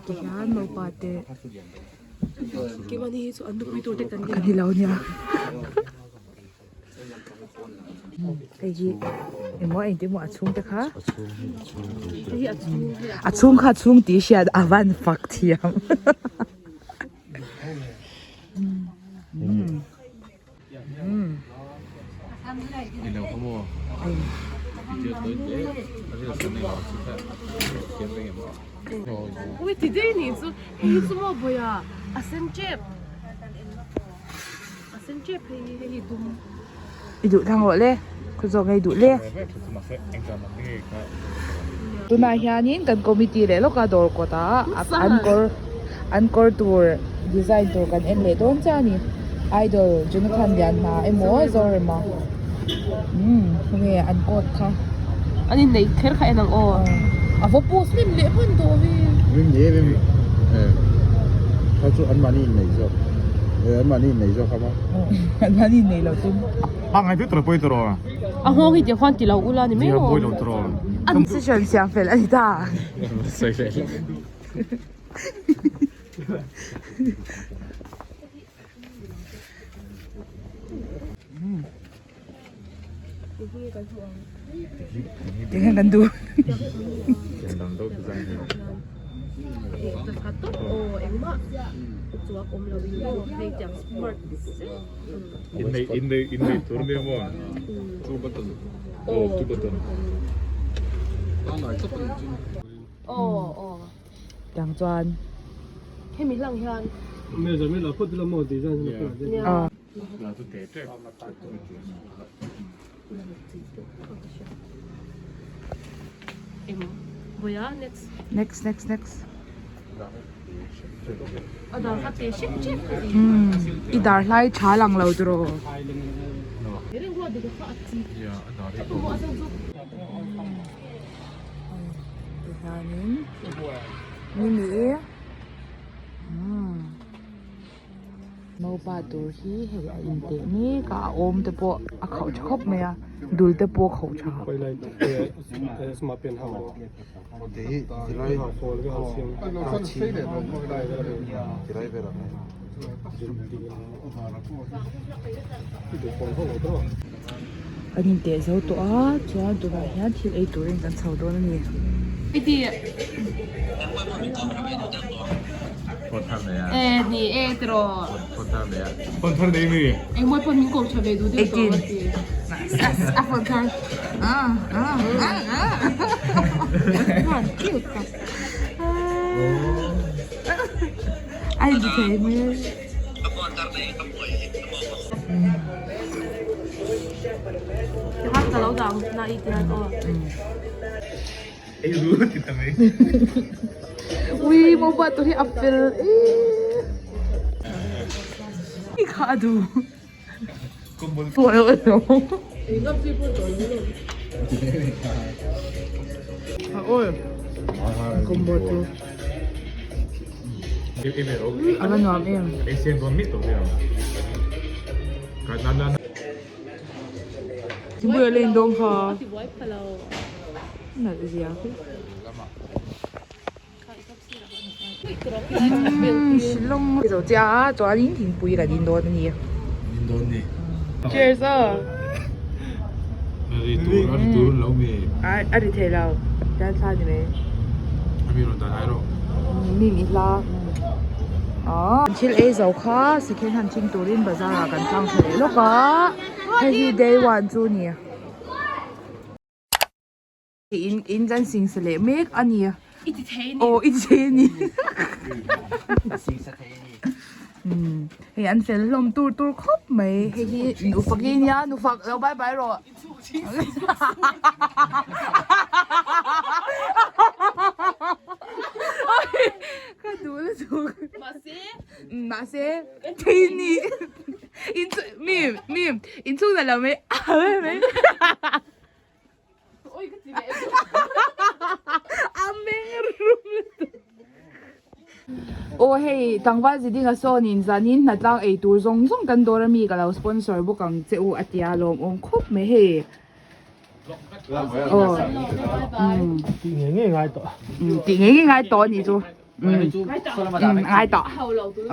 Tihian naupa te kan ni lo nia hei hi engmaw engtin maw a chhung te kha a chhung kha a chhung tih hriat a van fak thiam. I duh thlang rawh le khaw zawk nge i duh le tunah hianin kan committee leh lawka dawr kawtah an kawr an kawr tur design tur kan en leh dawn chiah a ni idol Jonathan Lianhna emaw Zorema umm khawnge an coat kha an inneih kher kha en ang aw a va post hlim leh hman tawh ve an mahni inneih loh tum a nghawng hi tiang khuan ti lo ula ni mai maw decision siam fel a ni ta. Tinghan kan duh. Tiang chuan hemi hlang hian next next next i dar hlai tha lang lo tiraw. Tihianin mimi umm naupa tur hi hei a inteh mek a a awm te pawh a khauh tha khawp mai a dul te pawh a khauh tha. An inteh zo tawh a chuan tunah hian thil ei turin kan chho dawn a ni. A inti thei hmel. Ui mobile tur hi a fel em i kha a duh combo chu a va nuam em. Thingpui a len dawn kha nalh zia khi. Shillong zo chiah a chuanin thingpui kan in dawn a ni. In dawn ni. Cheers aw. Ri tur a ri tur lo mi. A ri thei lo. Tan thla ni mai. A mi rawn dan ai rawh. Mi mi hla. Aw. Thil ei zo kha second hand thing turin bazar ah kan tlang thla leh lawk a. Hei hi day one chu ni. In in kan singsa leh mek a ni. I ti thei ni. Aw i ti thei a ni. Singsa thei a ni. Umm hei an fel hlawm tur tur khawp mai. Hei hi nufak i nia nufak lo bye bye rawh. Ka duh lutuk. Mahse. Mahse thei ni. In chu mi mi in chhung lo mai a mai. A meng rum lutuk. Aw hei tlangval zi dinga sawnin zanin hnatlang ei tur zawng zawng kan dawr ami ka lo sponsor bawk ang che u a tia lawmawm khawp mai hei. Aw umm Tih ngei ngei ngai tawh. Umm tih ngei ngei ngai tawh a nih chu. Umm ngai tawh.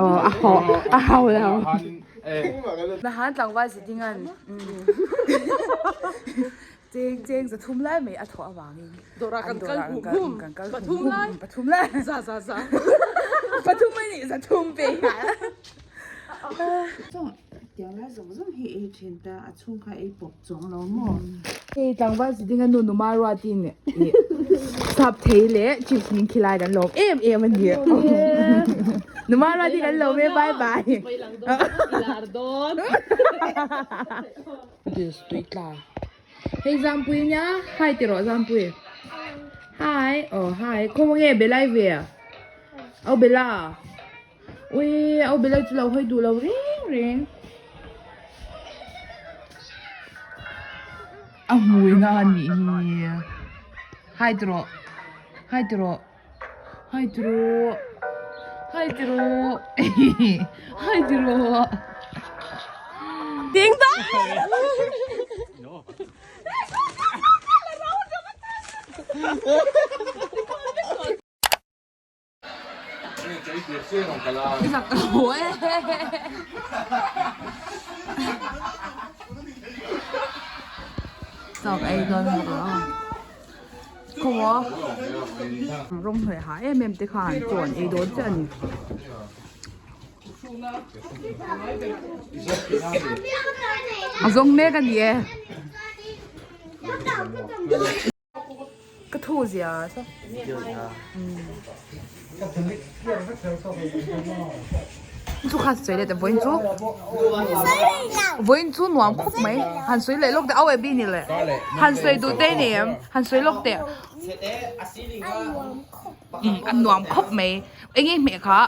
Aw a haw a hau lo. Nahan tlangval zi dingan umm Cheng cheng za thum lai mai a thawh avangin Dawrah kan kal hum hum kan kal pathum lai pathum lai za za za pathum mai ni za thum pe hian Chuan tiang lai zawng zawng hi ei thin ta a chhung kha ei pawp chuang lo maw. Hei tlangval chi dinga nu numa ruatin ih sap thei leh chips min khilai kan lawm em em a ni numa ruatin kan lawm e bye bye This tui tla. Hei Zampui nia, hi ti rawh Zampui. Hi, oh hi, khaw nge Belai ve a? Au Bella. Ui, au Belai chu lo hawi duh lo reng reng. A hmui na a nih hi. Hi ti rawh. Hi ti rawh. Hi ti rawh. Hi ti rawh. Hi ti rawh. Ding dong. Chak ei dawn bawk a khaw rawng hnawih ha em em te khan chaw an ei dawn chiah a ni. A zawng mek a ni e. Ka thu zia saw. Chu kha sawi leh ta vawiin chu vawiin chu nuam khawp mai han sawi leh lawk teh au ebi ni le han sawi duh te ni em han sawi lawk teh a nuam khawp mai eng nge hmeh kha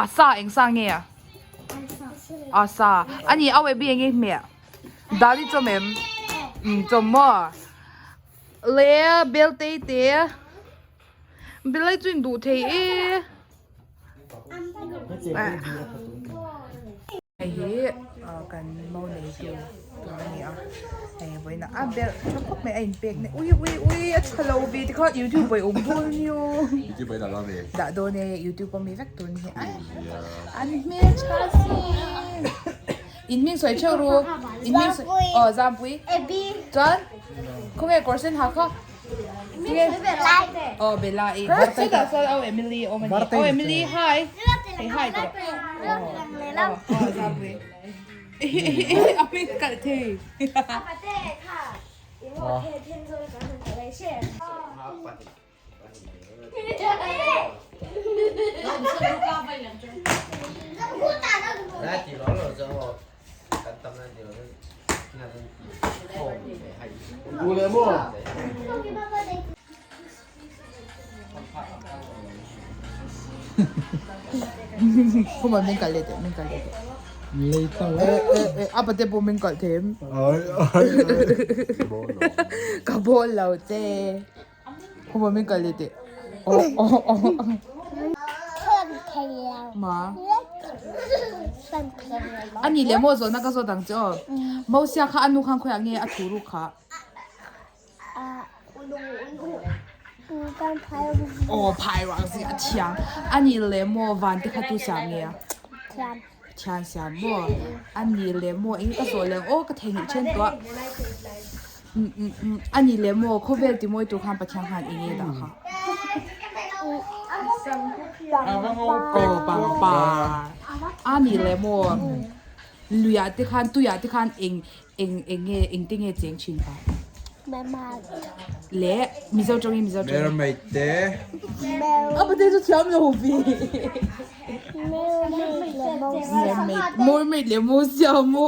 a sa eng sa nge a a sa a ni au ebi eng nge hmeh dali chawm em chawm maw le bel te te. Belai chu in duh thei e. Hei hi kan mo nei tu tur a ni a hei vawiin a belh tha khawp mai a inpek na ui ui ui a tha lo ve tikhan youtube ah i awm dawn a nia youtube ah i dah dawn e dah dawn e youtube a mi vek tur a ni a an hmeltha si in hming sawi theuh ru in hming sawi aw zampui chuan khawnge kawr sen ha kha. Oh Bella i chutah chuan oh Emily awm a ni oh Emily hi hey hi tawh oh oh Zampui a hming kalh thei Khuma min kalh leh teh min kalh leh teh a pate pawh min kalh thei em ka bawl lo che khuma min kalh leh teh aw aw aw ma a nih leh maw zawhna ka zawt ang che aw Mosia kha a nu khan khawiah nge a thu ruk kha. Aw phai ruang zing a thiam a nih leh maw van te kha tu siam nge a? Thian siam maw? A nih leh maw eng ka zawh leh ang aw ka theihnghilh then tawh a. A nih leh maw khawvel ti mawi tur khan Pathian khan eng nge dah kha? Aw pangpar. A nih leh maw luiah te khan tuiah te khan eng Eng eng nge eng te nge cheng thin kha? Mermaid. Le Mizo tawngin Mizo tawngin. Mermaid te. A pate chu thiam lo vi. Mermaid le mo. Mermaid mermaid le mo sia mo.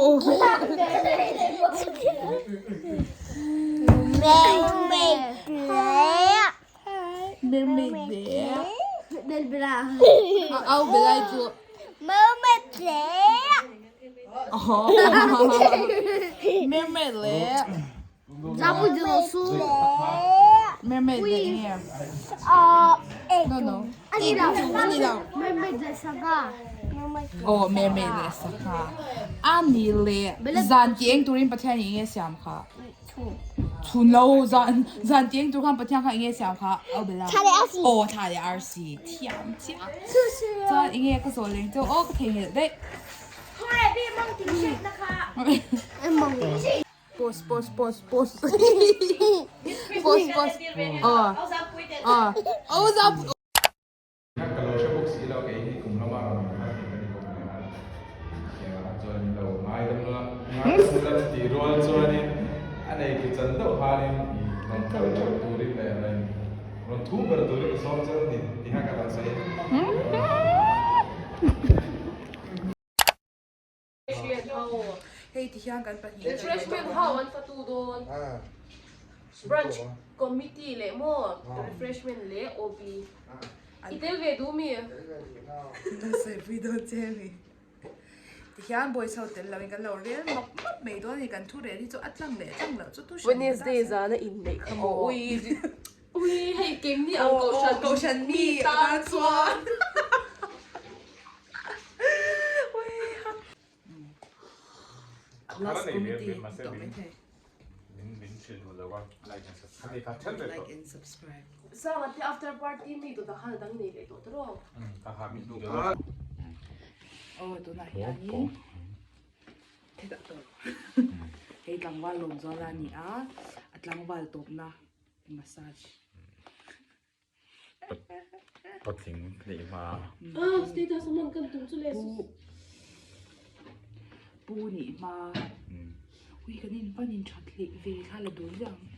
Mermaid le. Mermaid le. Bel bela. A au belai chu. Mermaid le. Mermaid le Mermaid le nge No no Ani lo Mermaid le sangha Oh mermaid le sangha Ani le zan ti eng turin Pathian in nge siam kha Chhun lo zan zan ti eng tur khan Pathian kha enge siam kha au bela Aw thla leh arsi thiam chiah Chuan enge ka zawh leng chauh aw ka theihnghilh daih Post post post post post post aw aw aw zam Ka lo hre bawk si lo kei hi kum lama rawn in khat ni ka ni bawk nen a nia chuan in lo ngaidam la ngaidam la chutih rual chuanin a nei tu chan deuh khanin i rawn kal theuh turin leh rawn rawn thu ber turin ka sawm cheu a ni tih kha ka rawn sawi Hei ti hian kan pahnih Refreshment ho an fatu dawn. Branch committee leh maw refreshment leh OB. I tel ve duh mi? Saipui dawn che mi. Ti hian boys ho tel loin kan lo rel mawp mawp mai dawn a ni. Kan thu rel hi chu a tlang leh tlang loh chu tu hran Wednesday zana inneih kha maw ui ui hei kengni ang kohhran kohhran mi tan chuan. Last committee tawh mai thei. Like and subscribe. Sanga te after party mi tawh khan a dang nei leh tawh tawh rawh. Aw tunah hianin thetah tawh hei tlangval lawm zual a ni a, a tlangval tawpna massage. Patling hleih hma. Ah, status a man kan tum chu le. Pu nih hma. Ui kan in pan in that hleih ve thla la dun viau ang.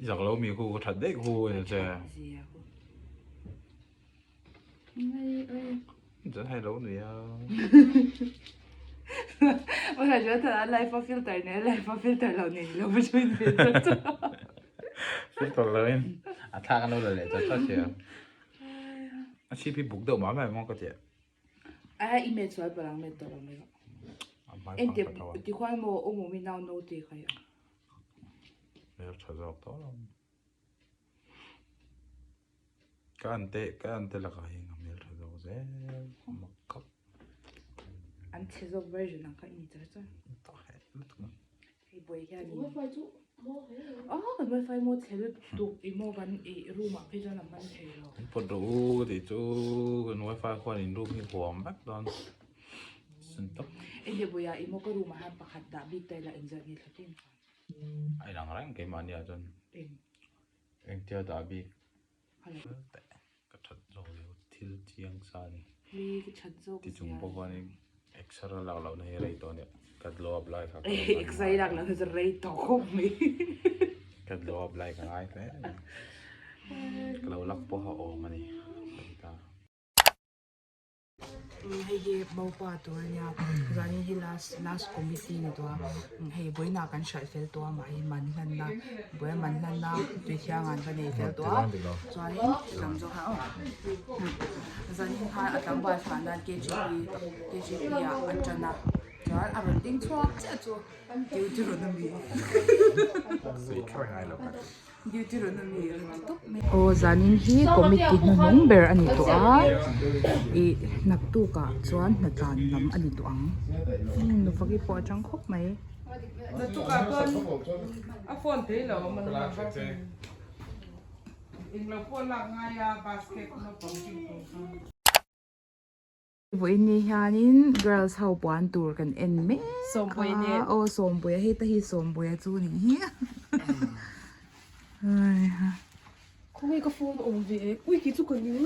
I zak lo mi khu ka that daih khu eng che. Zia khu. Chuan hei lo nui a. Ora chuan thana life a filter nei life a filter lo nei lo va chu in filter chu. Filter lo in a thlak an lo la leh chat chat sia. A chhip hi buk deuh mah mah emaw ka ti. A i met sual palang met tawh lo mai ka. Ente ti khuan maw awm awm in nau no ti kha i ang. Hmel tha zawk tawh lo. Ka an te ka an te lakah hian ka hmel tha zawk zel mak khawp. An chhe zawk version ang kha i ni char char. Hei buai hian in Wifi chu maw hle a kan wifi maw chhe lutuk i maw kan i room ah phei chuan a man thei lo. An pawt rawh u ka tih chu kan wifi khuan in room hi huam vek dawn sin tawp. Enge buai ah i maw ka room ah hian pakhat dah bik ta ila engzat nge thla tin khan. A inang reng keimahni ah chuan Eng. Engtia dah bik ka that zawk leh thil chiang sa a ni. Ui ka that zawk Ti chung pawh khanin exer a lak lohna hi rei tawh a nia. Ka glow up lai kha ka lo Exer i lak lohna chu rei tawh khawp mai. Ka glow up lai ka ngai hle mai. Ka lo lak pawha awm a ni. Hei hi Maupa tur a nia chuanin hi last last committee ni tawh a hei vawiinah kan hralh fel tawh a mah hi man hlanna vawiin man hlanna tui thiangah an va nei fel tawh a chuanin lam zawk khan aw zanin khan a tlangval thlah nan K G P K G P ah an tan a chuan a rawn ding chhuak chiah chu duty rawn a mi. Aw zanin hi committee hnuhnung ber a ni tawh a ih naktuk ah chuan hnatlan lam a ni tawh ang nufaki pawh a tang khawp mai. Vawiin ni hianin girls ho puan tur kan en mek a aw Sawmpuia hei ta hi Sawmpuia chu nih hi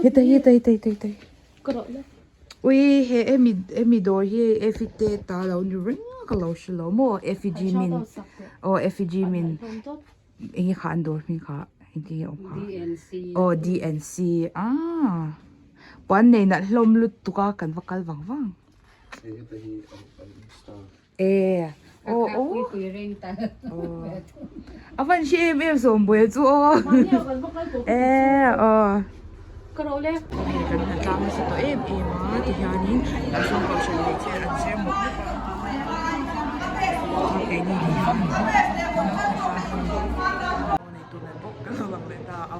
heta hi heta heta heta heta ui he hemi hemi dawr hi Effie te ta lo ni reng a ka lo hre lo maw Effie Jimin aw Effie Jimin. Enge kha an dawr hming kha engtin nge awm kha aw DNC ah puan nei nalh hlawm lutuk a kan va kal vang vang e aw aw a van hre em em sawmbuai chu aw e aw kan han tlang nasa tawh em em a tihianin Mizo kohhran leh thil an zir mawp mawp a keini ni hian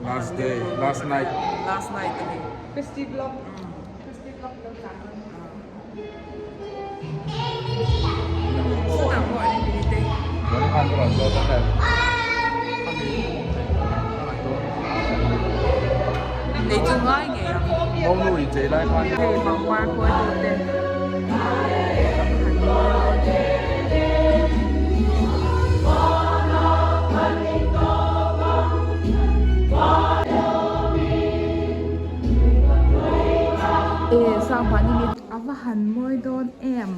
Last day, last night. Last night a ni. Festive vlog. Festive vlog lo tlan dawn. Chutah pawh an inbili te. Nei chu ngai ngei ang. Hei pangpar khawi tur te. E sangpah ni mi a va han mawi dawn em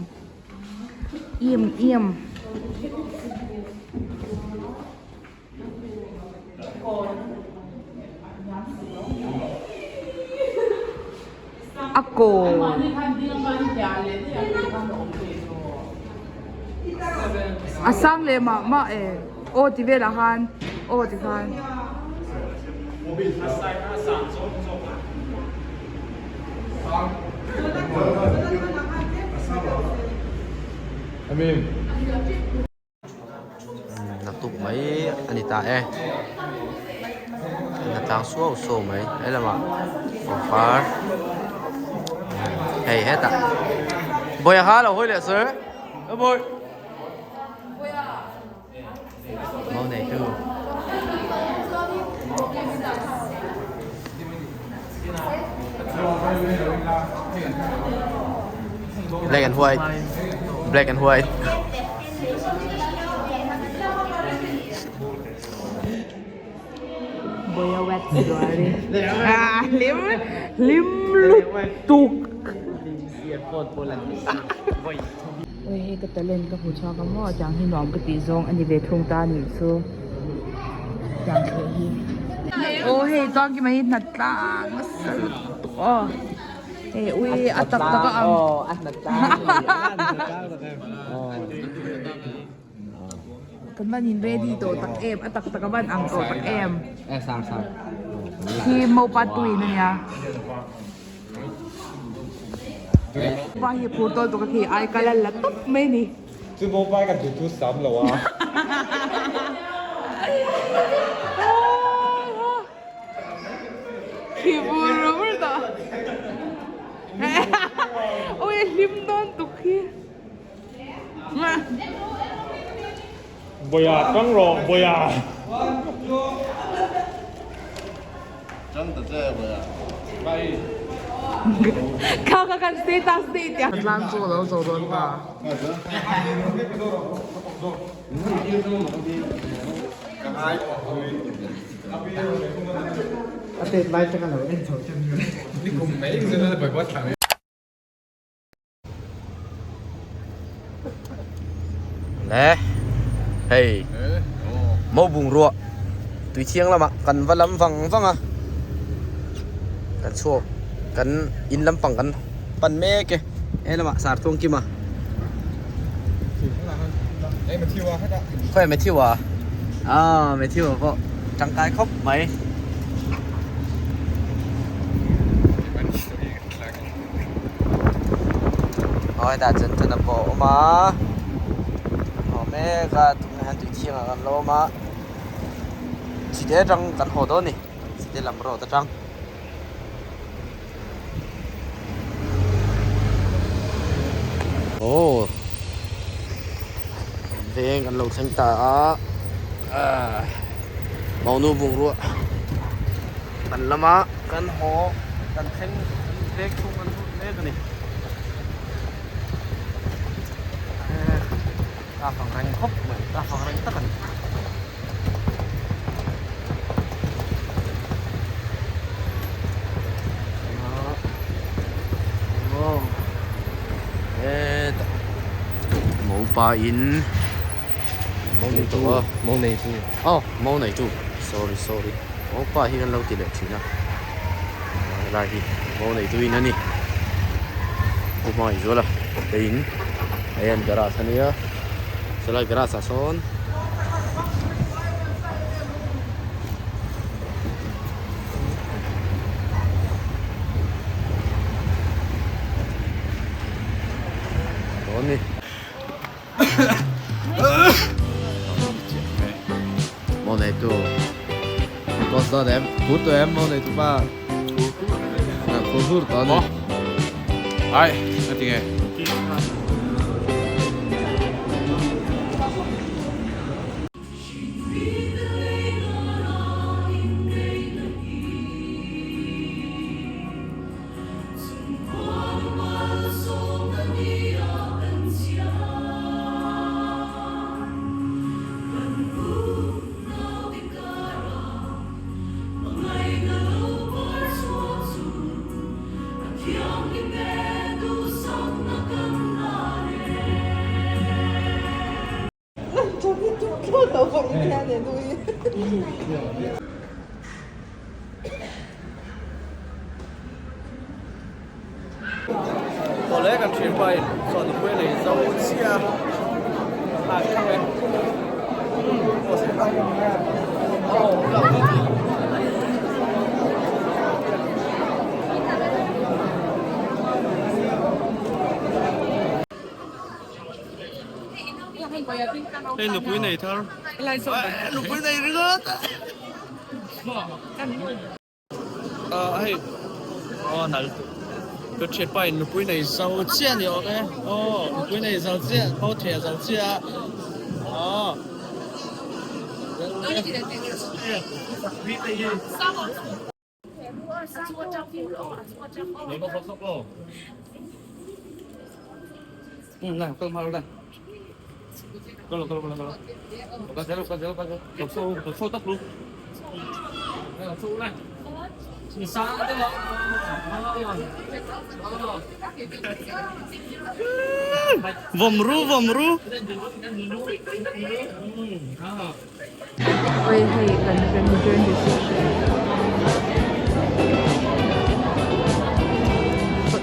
im im. A kawn. A sang leh mah mah e. Aw ti velah khan aw ti khan. Naktuk mai a ni ta e a tlang suau suau mai he lamah pangpar hei hetah bawiha kha lo hawi leh sir a bawi mau nei tu black and white black and white Boya wet zuari ah hlim hlim lutuk Ui hei ka talent ka hmu chhuak a maw tiang hi nuam ka tih zawng a ni ve thung ta nih chu tiang thleh hi aw hei chuan ki mai hi hnat tlang nasa lutuk aw hei ui a tak tak a ang kan van in ready tawh tak em a tak tak a van ang tawh tak em khi mopa tuin a nia. Pa hi phur tawl tuk a khi ai kal a la tawp mai a ni. Chu mobile kan duh thu sam lo a. Khi bur bur tawh. Ui a hlim dawn tuk khi. Boya tang rawh boya. Kha kha kan status te i tia. Tlang chu a lo zo dawn ta. Le hei mo bungrua tui thiang lamah kan va lam vang vang a kan chhuak kan in lampang kan pan mek e he lamah sarthuang kima khawi Matthew a ah Matthew a pawh tangkai khawp mai. Aw hetah chuan thun a pawh a awm a kan haw mek a tunah hian tui thiangah kan lo awm a chite atang kan haw dawn a ni chite lam road atang. Aw veng kan lo thleng ta a ahh monu bungrua. Kan lama kan haw kan thleng vek chhung kan lut mek a ni. A fang reng khawp mai, a fang reng tak a ni. Hetah mopa in mo neitu mo neitu aw mo neitu sorry sorry mopa hi kan lo ti leh thin a helai hi mo neitu in a ni pu hmangaihzuala te in hei an garage a nia chulai garage ah sawn. Dawn ni. Mo nei tu. Boss dawn em? Phur tawh em mo nei tu pa? Phur hur tawh ani. Ai, a ti nge. Tawle kan thian pa in chuan nupui a nei zo chiah a thlang e. Hei nupui nei thar. Nupui nei ringawt. Ah hei aw nal ka thian pa in nupui nei zo chiah a ni awm e aw nupui nei zo chiah pho theh zo chiah aw. Oi hei kan kan joint reception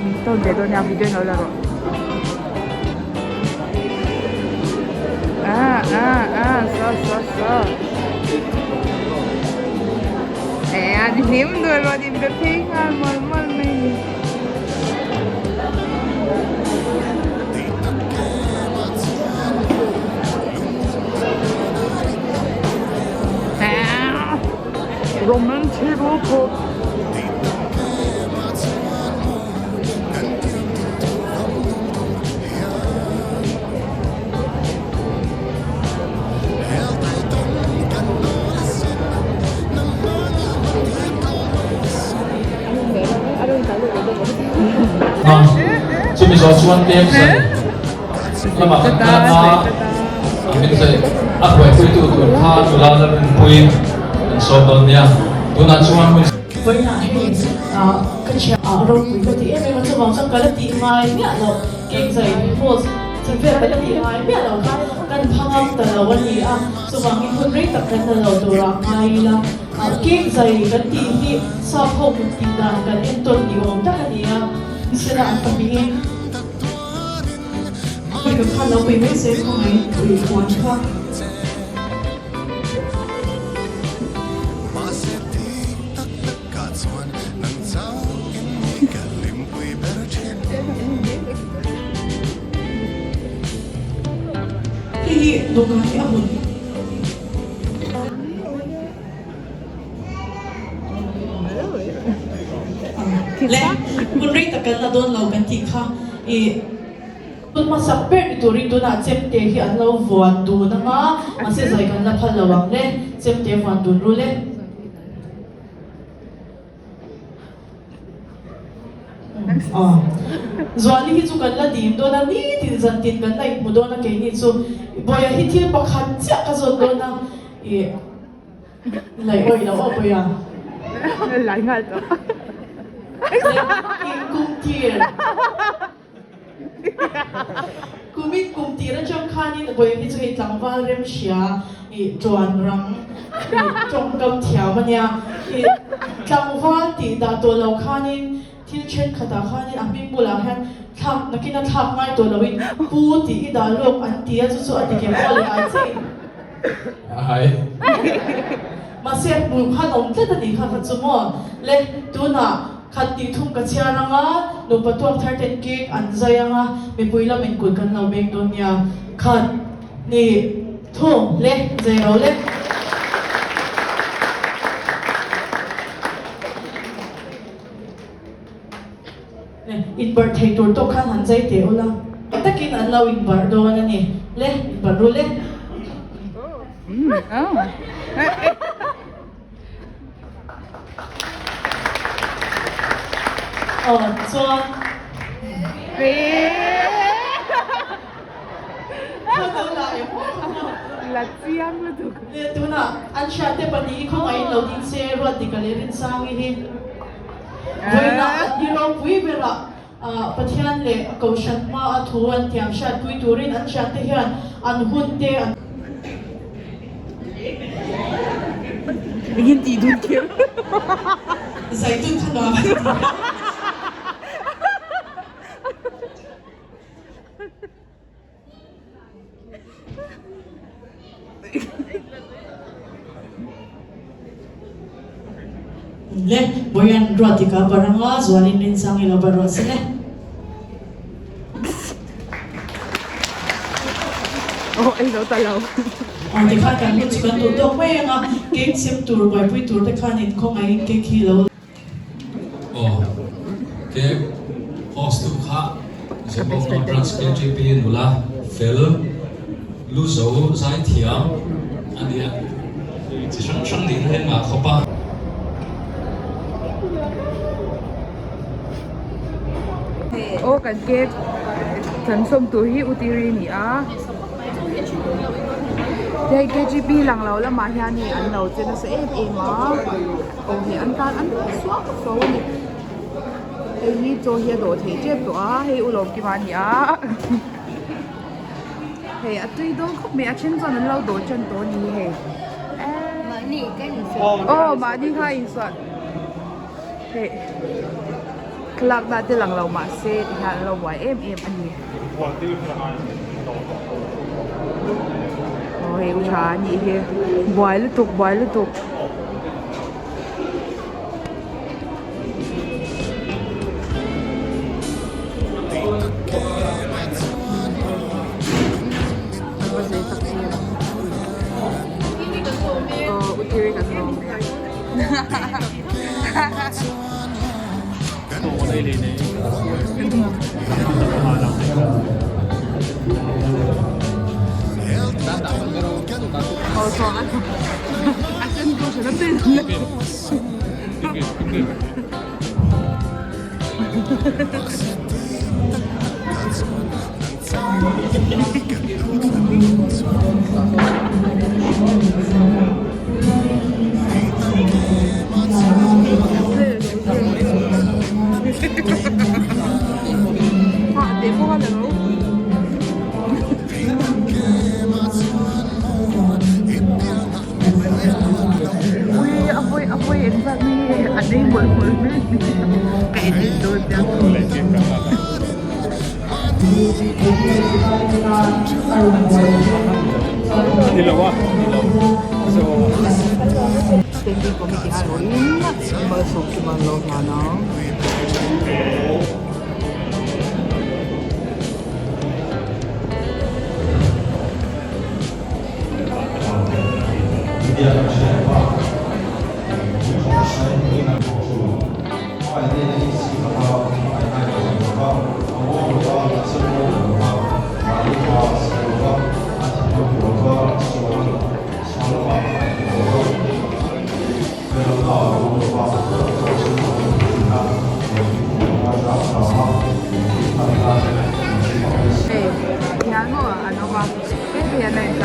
min tawn ve dawn nia video in lo la rawh ah ah ah so so so eh an hlim duh rawh din be phei nghal mawlh mawlh mai ni. Romantic lutuk. Chumi zawh chuan tlem zai lamah kan kal a, a min zai a buaipuitu tur kha nula la rinpui kan sawm dawn nia. Tunah chuan hun. Vawiinah hei ka thian ropui ka ti em em a, chuvang chuan ka la tih ngai miah lo, cake zai post thil vel ka la tih ngai miah lo kha kan phangam ta lo a ni a, chuvangin hun rei tak kan la lo turah ngai ila. Cake zai kan tih hi sap ho kut tih dan kan entawn ni awm tak a ni a, nisela an pahnihin hei ka khan lo pei mai se khawngaih ui huan kha. Hei hi dawhkan hi a hun. Le hun rei tak kan la dawn lo kan tih kha i hun hmasak ber ni turin tunah chemte hi an lo vuan dun anga mahse zai kan la phal lo ang le chemte vuan dun ru le. Aw. Zuali hi chu kan la dim dawn a, nitin zantin kan la inhmu dawn a keini chu. Bawiha hi thil pakhat chiah ka zawt dawn a, ih laih awih loh aw Bawiha. Lai nghal tawh. Leh kum tir. Kumin kum tir atang khanin Bawiha hi chu hei tlangval rem hria ih tuan rang ih tawngkam thiam a nia. Ih tlangval tih dah tawh lo khanin thil thenkhatah khanin a hming bulah hian thlak nakin a thlak ngai tawh loin pu tih i dah lawk an ti a chu chu a ti kem aw leh ai che in. Hai. Mahse hmuh khan awm tlat a nih kha kha chu maw le tunah Khat tih thum ka chhiar ang a, nupa tuak thar ten cake an zai ang a, mipui lam in kut kan lo beng dawn nia. Khat, hnih, thum, le, zai ro le. Le, inbarh thei tur tawk khan han zai teh ula. Takin an lo inbarh dawn a ni. Le, inbarh ru le. Aw chuan La chiang lutuk. Le tunah an hriat te pahnih hi khawngaih in lo ding se Ruatdika leh Rinsangi hi vawiinah an hi ropui berah Pathian leh Kohhran hmaa thu an tiam hriatpui turin an hriatte hian an hun te an. Engin tih dun kher. Zaitun kha nuam. Le Boyan Ruatika baranga zualin Rinsang ilo baruah si le. Oh, ei zo ta lo. Aw tikhan kan hun chu kan duh tawk mai anga cake sem tur buaipui tur te khan in khawngaihin cake hi lo Aw, cake host tu kha Zimbabwe Branch KGP nula fel lu zo zai thiam a nia, chi hrang hrang nihna hian ngah khawp a. Aw kan cake kan sawm tur hi Utiri a ni a, hei KGP lang lo lamah hian hei an lo che nasa em em a. Aw hei an tan an suak suau a ni hei hi chaw hi a dawh theih tep tawh a hei ulawm kima a ni a hei a tui dawn khawp mai a then chuan an lo dawh tan tawh a ni hei aw mahni kha a insuah hei thlalak na te lang lo mahse tihian an lo buai em em a ni aw hei u tha a nih hi buai lutuk buai lutuk.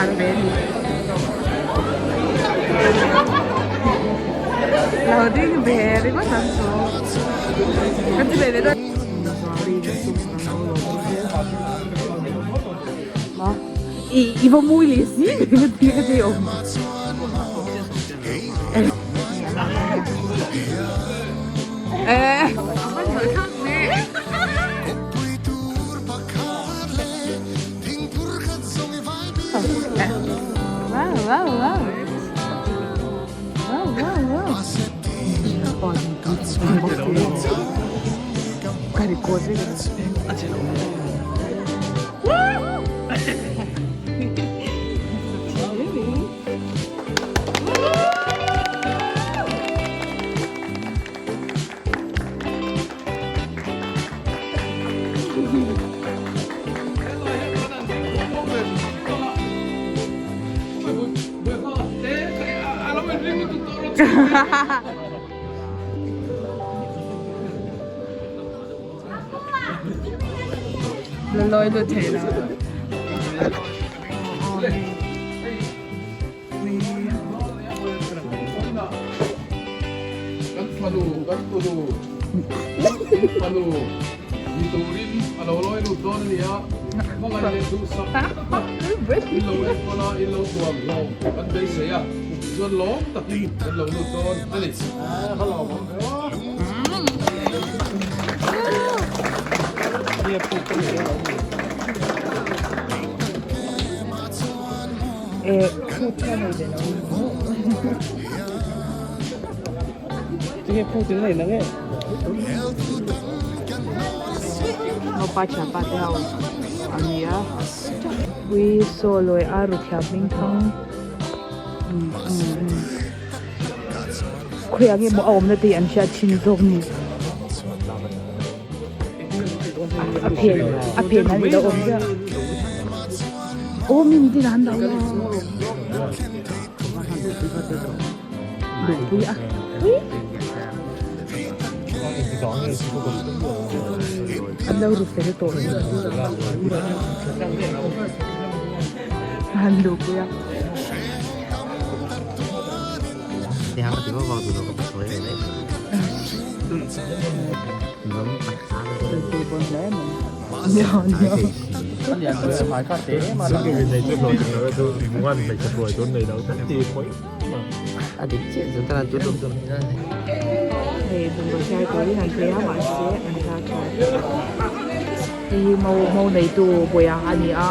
changkang ve a ni. Lo ding ve ringawt ang chu. Kan ti ve leh dawn. I i va mui leh si ka ti ka ti awm. Eh. Wow, wow, wow. Wow, wow, wow. Ka record vek. La lawi lut thei lo. Kan fanu, kan tunu, in fanu ni turin a lo lawi lut dawn a ni a, hmangaih leh duhsak tak in lo enkawl a, in lo tuam hlawm kan beisei a, chuan lawm takin kan lo lut dawn a ni. Naupa thianpa te ho a ni a ui saw lawi a ru thiam hming thang khawiah nge maw a awmna te hi an hriat thin zawk ni a phen a phen an lo awm ziah. Aw mi mitin an lo la duhpui a an lo ru fel tawh an duhpui a. Hei bungraw chhiar turin an phei a mahse an tla tha hei hi mau mau neitu bawih a ni a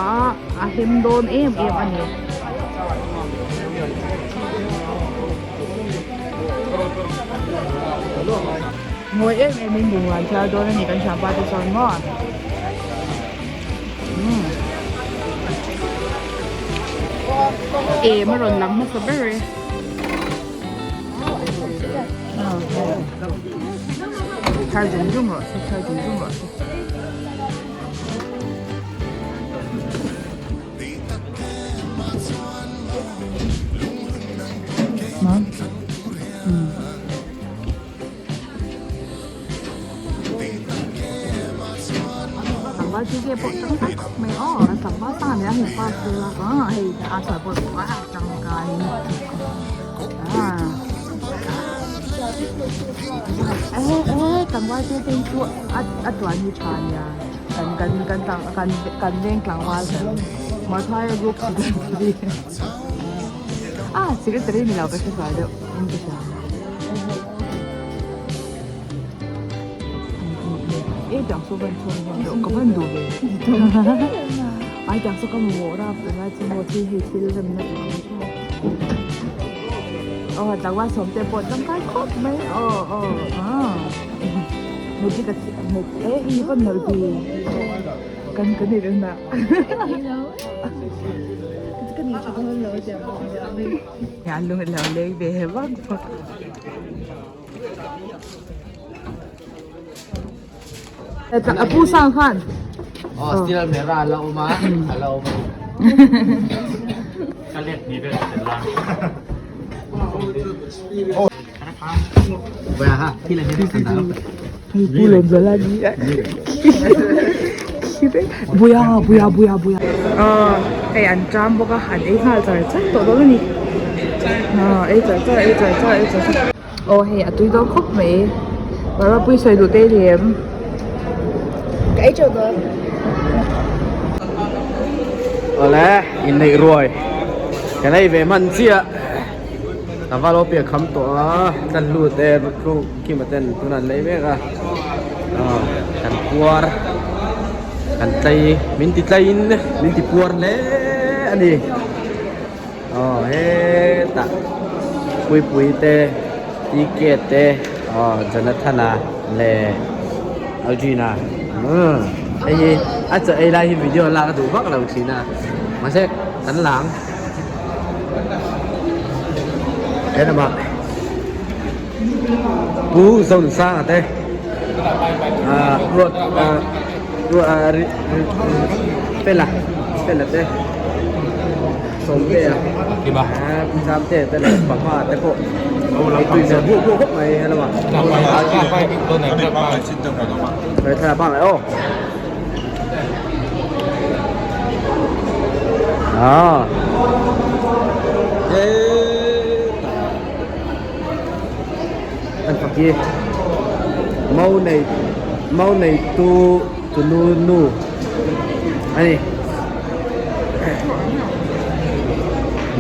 a hlim dawn em em a ni. Ngawi em em in bungrua an chhiar dawn a ni kan thianpa te chuan maw umm em a rawn lang hmasa ber e thar zung zung rawh se thar zung zung rawh se. Tlangval chu nge pawh tangkai khawp mai aw tlangval sang ania hei pa chu a hei a sawi pawh pawh a tangkai eh eh tlangval te te hi chu a tuan hi tha ania kan kan kan kan kan veng tlangval Mathai group secretary ah secretary ni lo ka hre sual deuh in ka hria e tiang saw van chhung hian deuh ka van duh ve ai tiang saw ka mamawh rap tunlai chu maw thil hei thil remna tur ang chu aw tlangval sawm te pawh tangkai khawp mai aw aw ah magic a e i van nalh ve. Kan kan nei reng na. Ka ni tha dawn lo tia. Ya lung lo leng ve he vak vak. A pu sang khan. Oh, still mera la uma, ala uma. Kalet ni vel lang. Ba ha, thil an kan ta. Pu lawm zal a ni. Buya buya buya buya. Hei an ṭam bawk a, an ei nghal char char tawh dawn a ni. Aw ei char char ei char char ei char char. Aw hei a tui dawn khawp mai. Barbara sawi duh te lem. Ka ei teuh dawn. Awle inneih ruai kan ei ve hman chiah. Tlangval ho piah kham tawh a, tlan lut e thu Kima ten tunah an lei mek a, aw kan puar kan tlai min ti tlaiin min ti puar hle a ni aw hetah Puipui te Tike te aw Jonathana leh Aldrina umm hei hi a chaw ei lai hi video lak a duh vak lo thin a mahse kan lang. He lamah Pu Zonsanga te ah ruat ah ruat ah ri ri fela fela te sawmtea ah zamte te leh papa te pawh ei tui hmel buh buh khawp mai he lamah he thlalak pangngai aw. À. Anh Phật gì? Mau này mau này tu tu nu nu. Anh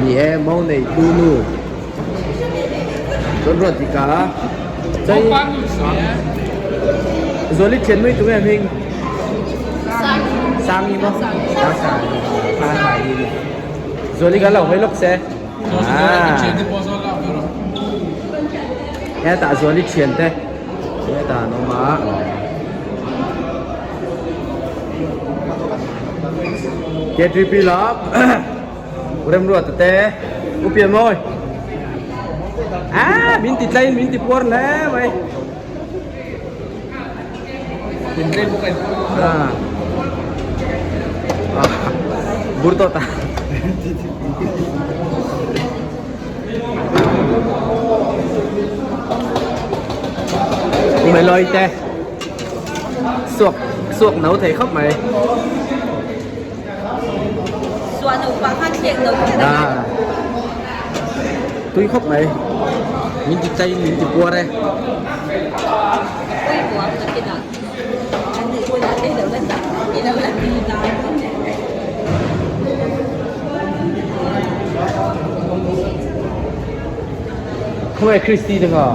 Ni e mau này tu nu. Chuan ruat dik a chei Zuali thian mai tunge hming Sangi maw Sangi Sangi ni Zuali kan lo hawi lawk se Hetah Zuali thian te hetah an awm a. K3P lam Remruata te u pian mawi ah min ti tlai min ti puar hle mai ah ah bur tawh ta Mày lôi te Suộc suộc nấu thei khawp mai. À tui khawp mai min ti chai min ti puar e. Khawnge Christy te kha?